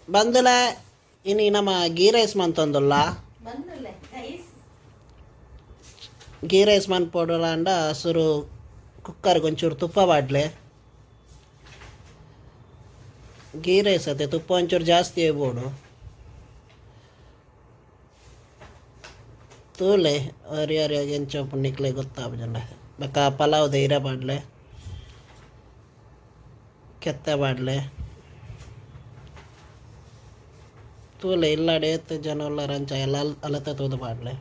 ಬಂದುಲೆ ಇನಿ ನಮ ಗೀ ರೈಸ್ ಮಂತೊಂದುಲ್ಲ. ಬಂದುಲ್ಲೆ ಗೈಸ್. ಗೀ ರೈಸ್ ಮನ್ಪೊಡುಲಾಂಡ ಸುರು ಕುಕ್ಕರ್ಗ್ ಒಂಚೂರು ತುಪ್ಪ ಪಾಡ್ಲೆ. ಗೀ ರೈಸ್ ಅತ್ತೆ, ತುಪ್ಪ ಒಂಚೂರು ಜಾಸ್ತಿ ಬೋಡು. ತೂಲೆ ಒರಿ ಒರಿ ಎಂಚ ಉಪ್ಪುಂಡು ನಿಕ್ಲೆ ಗೊತ್ತಾಪುಜಂಡ. ಬೊಕ ಪಲಾವ್ದ ಇರೆ ಪಾಡ್ಲೆ, ಕೆತ್ತೆ ಪಾಡ್ಲೆ. ತೂಲೆ ಇಲ್ಲಡ್ ಏತ್ ಜನ ಉಲ್ಲೆರ್ ಅಂಚ ಎಲ್ಲ ಅಲತೆ ತೂದು ಪಾಡ್ಲೆ.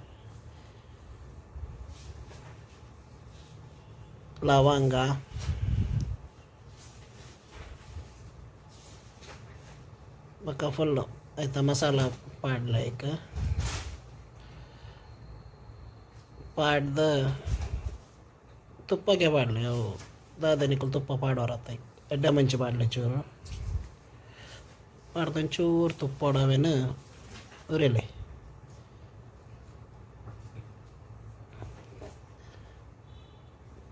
ಲವಂಗ, ಬೊಕ ಫುಲ್ಲು ಐತ ಮಸಾಲ ಪಾಡ್ಲೆ. ಐಕ್ ಪಾಡ್ದ್ ತುಪ್ಪಗೆ ಪಾಡ್ಲೆ. ಅವು ದಾದ ನಿಕುಲು ತುಪ್ಪ ಪಾಡುವರತ್ತ, ಎಡ್ಡೆ ಮುಂಚಿ ಪಾಡ್ಲೆ. ಚೂರು ಪಾಡ್ದ್ ಒಂಚೂರು ತುಪ್ಪೊಡು ಅವೆನ್ ಉರಿಲೆ.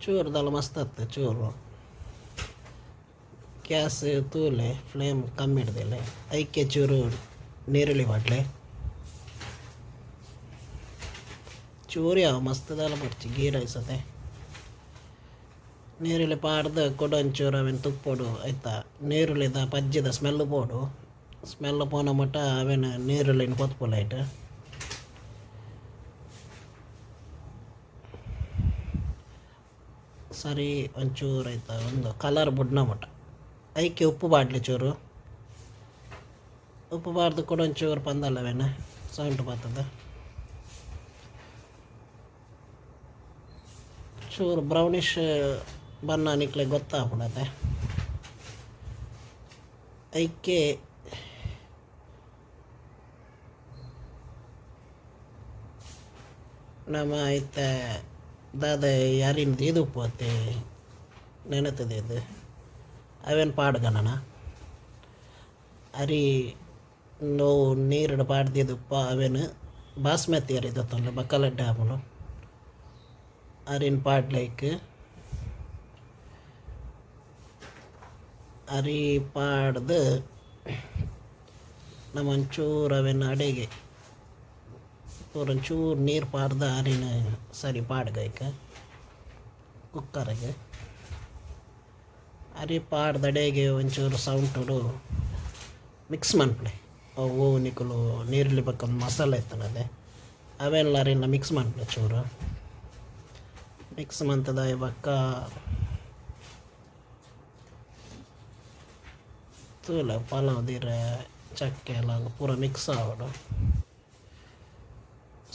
ಚೂರು ದಾಲ ಮಸ್ತ್ ಅತ್. ಚೂರು ಗ್ಯಾಸ್ ತೂಲೆ, ಫ್ಲೇಮ್ ಕಮ್ಮಿ ಇಡ್ದಿಲ್ಲ. ಐಕೆ ಚೂರು ನೀರುಳ್ಳಿ ಪಾಡ್ಲೆ. ಚೂರು ಯಾವ ಮಸ್ತ್ ದಾಲ ಬೊಡ್ಚಿ, ಗೀ ರೈಸ್ ಅತೆ. ನೀರುಳ್ಳಿ ಪಾಡ್ದು ಕುಡ ಒಂಚೂರು ಅವೆನ್ ತುಪ್ಪೊಡು ಐತ ನೀರುಳ್ಳಿದ ಪಜ್ಜಿದ ಸ್ಮೆಲ್ ಪೋಡು. ಸ್ಮೆಲ್ ಪೋನ ಮುಟ ಅವೆನ್ ನೀರುಳ್ಳಿನ್ ಪೊತ್ಪುಲೆ ಐಟ್. ಸರಿ, ಒಂಚೂರು ಐತ ಒಂದು ಕಲರ್ ಬುಡ್ನ ಮುಟ ಐಕೆ ಉಪ್ಪು ಪಾಡ್ಲೆ. ಚೂರು ಉಪ್ಪು ಪಾಡ್ದು ಕುಡ ಒಂಚೂರು ಪಂದಲ್ಲ ಅವೆನ್ ಸೌಂಟ್ ಬರ್ತದೆ. ಚೂರು ಬ್ರೌನಿಶ್ ಬಣ್ಣ ನಿಕ್ಲೆ ಗೊತ್ತಾಪುಂಡತೆ. ಐಕೆ ನಮ ಇತ್ತೆ ದಾದ ಅರಿನ್ ದೀದುಪ್ಪು ಅತ್ತೆ ನೆನತದೆ ಇದು, ಅವೇನು ಪಾಡ್ಗ ನನ. ಅರಿ ನೋವು ನೀರುಡು ಪಾಡ್ದಿದುಪ್ಪ ಅವೇನು ಬಾಸ್ಮತಿ ಅರಿ ದತ್ತೊಂದು ಬಕ್ಕಲಡ್ಡೆ ಆಪುಂಡು. ಅರಿನ್ ಪಾಡ್ಲೈಕ್. ಅರಿ ಪಾಡ್ದು ನಮ್ಮ ಒಂಚೂರು ಅವೇನು ಅಡೆಗೆ ಪೂರ ಒಂಚೂರು ನೀರು ಪಾಡ್ದು ಅರಿನ ಸರಿ ಪಾಡ್ಗ ಐಕ್ ಕುಕ್ಕರ್ಗೆ. ಅರಿ ಪಾಡ್ದು ಅಡೆಗೆ ಒಂಚೂರು ಸೌಂಟುಡು ಮಿಕ್ಸ್ ಮನ್ಪುಲೆ. ಅವು ನಿಕುಲು ನೀರುಳ್ಳಿ ಬೊಕ್ಕ ಮಸಾಲೆ ಇತ್ತುಂಡತೆ, ಅವೆಲ್ಲ ಅರಿನ ಮಿಕ್ಸ್ ಮನ್ಪುಲೆ. ಚೂರು ಮಿಕ್ಸ್ ಮಂತುದು ಆಯಿ ಬೊಕ್ಕ ತೂಲೆ, ಪಲಾವ್ ಇರೆ ಚಕ್ಕೆ ಎಲ್ಲ ಪೂರ ಮಿಕ್ಸ್ ಆವೊಡು.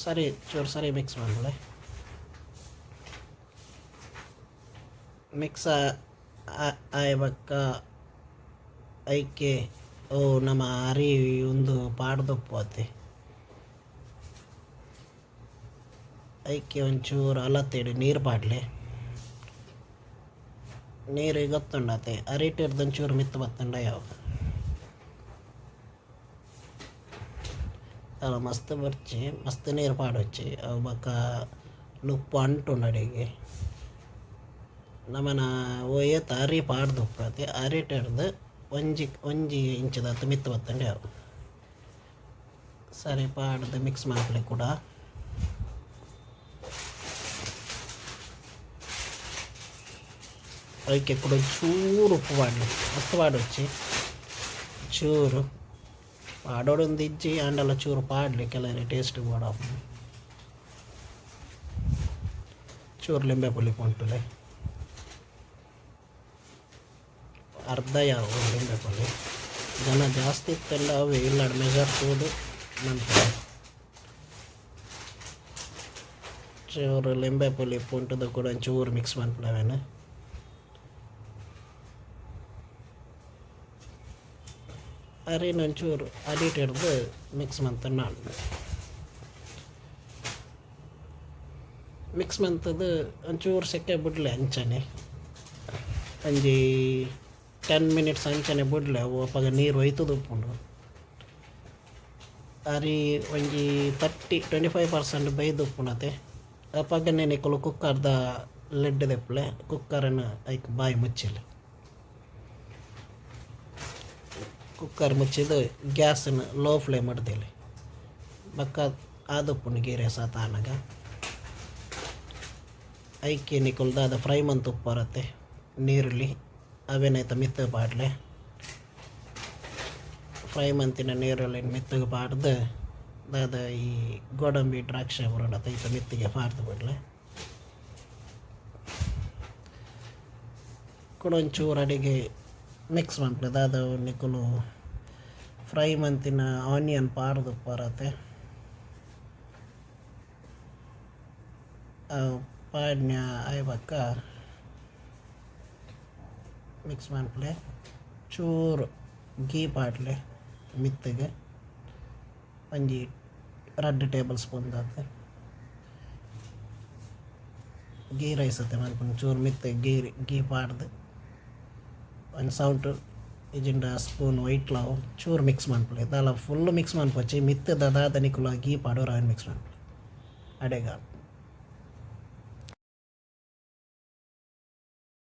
ಸರಿ, ಚೂರು ಸರಿ ಮಿಕ್ಸ್ ಮನ್ಪುಲೆ. ಮಿಕ್ಸ್ ಆಯಿ ಬೊಕ್ಕ ಐಕೆ ಅವು ನಮ ಅರಿ ಉಂದು ಪಾಡ್ದುಪ್ಪು ಅತೆ, ಐಕೆ ಒಂಚೂರು ಅಲತೆಡ್ ನೀರು ಪಾಡ್ಲೆ. ನೀರು ಗೊತ್ತುಂಡತೆ, ಅರಿಟ್ ಒಂಚೂರು ಮಿತ್ತ್ ಬತ್ತುಂಡ ಯಾವು. ದಾಲ ಮಸ್ತ್ ಬೊರ್ಚಿ, ಮಸ್ತ್ ನೀರು ಪಾಡೊಚ್ಚಿ. ಅವು ಬೊಕ್ಕ ನುಪ್ಪು ಅಂಟುಂಡು ಅಡೆಗ್. ನಮನ ಒ ಏತ್ ಅರಿ ಪಾಡ್ದುಪ್ಪು ಅತೆ, ಅರಿಟ್ ಒಂಜಿ ಒಂಜಿ ಇಂಚಿದಾತ್ ಮಿತ್ತ್ ಬತ್ತುಂಡ ಯಾವು. ಸರಿ ಪಾಡ್ದು ಮಿಕ್ಸ್ ಮನ್ಪುಲೆ ಕುಡ. ಐಕೆ ಕುಡ ಚೂರು ಉಪ್ಪು ಪಾಡ್ಲೆ. ಮಸ್ತ್ ಪಾಡೊಚ್ಚಿ, ಚೂರು ಪಾಡೊಡೊಂದು ಇಜ್ಜಿ, ಆಂಡಲ ಚೂರು ಪಾಡ್ಲೆ, ಕೆಲವೆರ್ ಟೇಸ್ಟ್ ಬೋಡಾಪುಂಡು. ಚೂರು ಲಿಂಬೆ ಪುಳಿ ಪೊಂಟುಲೆ, ಅರ್ಧ ಯಾವು ಲಿಂಬೆ ಪುಳಿ. ಜನ ಜಾಸ್ತಿ ಇತ್ತಂಡ ಅವು ಇಲ್ಲಡ್ ಮೆಜರ್ ತೂದು ಮನ್ಪುಲೆ. ಚೂರು ಲಿಂಬೆ ಪುಳಿ ಪುಂಟುದು ಕೂಡ ಒಂಚೂರು ಮಿಕ್ಸ್ ಮನ್ಪುಲೆ ಅವೆನ್. ಅರಿನ್ ಒಂಚೂರು ಅಡಿಟ್ ಹಿಡ್ದು ಮಿಕ್ಸ್ ಮಂತ ನಾಲ್ ಮಿಕ್ಸ್ ಮಂತುದು ಒಂಚೂರು ಸೆಕೆ ಬುಡ್ಲೆ. ಅಂಚನೆ ಒಂಜಿ 10 ಮಿನಿಟ್ಸ್ ಅಂಚನೆ ಬುಡ್ಲೆ. ಅವು ಅಪಗ ನೀರು ಒಯ್ತುದು ಉಪ್ಪುಂಡು. ಅರಿ ಒಂಜಿ 30 25% ಬೈದು ಉಪ್ಪುಂಡತೆ, ಅಪಗನೆ ನಿಕುಲು ಕುಕ್ಕರ್ದ ಲಿಡ್ ದೆಪ್ಪುಲೆ. ಕುಕ್ಕರನ್ ಐಕ್ ಬಾಯಿ ಮುಚ್ಚಿಲೆ. ಕುಕ್ಕರ್ ಮುಚ್ಚಿದ್ ಗ್ಯಾಸ್ನ್ ಲೋ ಫ್ಲೇಮ್ ಡ್ ದೀಲೆ ಬೊಕ್ಕ ಆದುಪ್ಪುಂಡು ಗೀ ರೈಸ್ ಆತಾನಗ. ಐಕೆ ನಿಕುಲು ದಾದ ಫ್ರೈ ಮಂತ್ ಉಪ್ಪರತೆ ನೀರುಳ್ಳಿ ಅವೆನ್ ಐತ ಮಿತ್ತ್ ಪಾಡ್ಲೆ. ಫ್ರೈ ಮಂತಿನ ನೀರುಳ್ಳಿನ್ ಮಿತ್ತ್‌ಗ್ ಪಾಡ್ದ್ ದಾದ ಈ ಗೋಡಂಬಿ ದ್ರಾಕ್ಷಿ ಪೂರ ಉಂಡತ ಐತ ಮಿತ್ತಿಗೆ ಪಾಡ್ದ್ ಬುಡ್ಲೆ. ಕುಡ ಒಂಚೂರು ಅಡಿಗೆ ಮಿಕ್ಸ್ ಮನ್ಪುಲೆ ದಾದ ನಿಕುಲು ಫ್ರೈ ಮಂತಿನ ಆನಿಯನ್ ಪಾಡ್ದ್ ಉಪ್ಪರತೆ ಅವು ಪಾಡ್ನ ಆಯಿ ಬೊಕ್ಕ ಮಿಕ್ಸ್ ಮನ್ಪುಲೆ ಚೂರು ಘೀ ಪಾಡ್ಲೆ ಮಿತ್ತುಗ್ ಒಂಜಿ ರಡ್ಡ್ ಟೇಬಲ್ ಸ್ಪೂನ್ ದಾತ್. ಘೀ ರೈಸ್ ಅತೆ ಮನ್ಪುನಿ ಚೂರು ಮಿತ್ತ್ ಘೀ ಘೀ ಪಾಡ್ದ್ ಒಂಜಿ ಸೌಟು ಇಜ್ಜಿಂಡ ಸ್ಪೂನ್ ಒಯಿಟ್ಲ ಆವು ಚೂರು ಮಿಕ್ಸ್ ಮನ್ಪುಲೆ ದಾಲ ಫುಲ್ಲ್ ಮಿಕ್ಸ್ ಮನ್ಪೊಡ್ಚಿ ಮಿತ್ತುದ ದಾದ ನಿಕುಲು ಘೀ ಪಾಡುವರ ಅವೆನ್ ಮಿಕ್ಸ್ ಮನ್ಪುಲೆ ಅಡೆಗ್ ಆಂಡ್.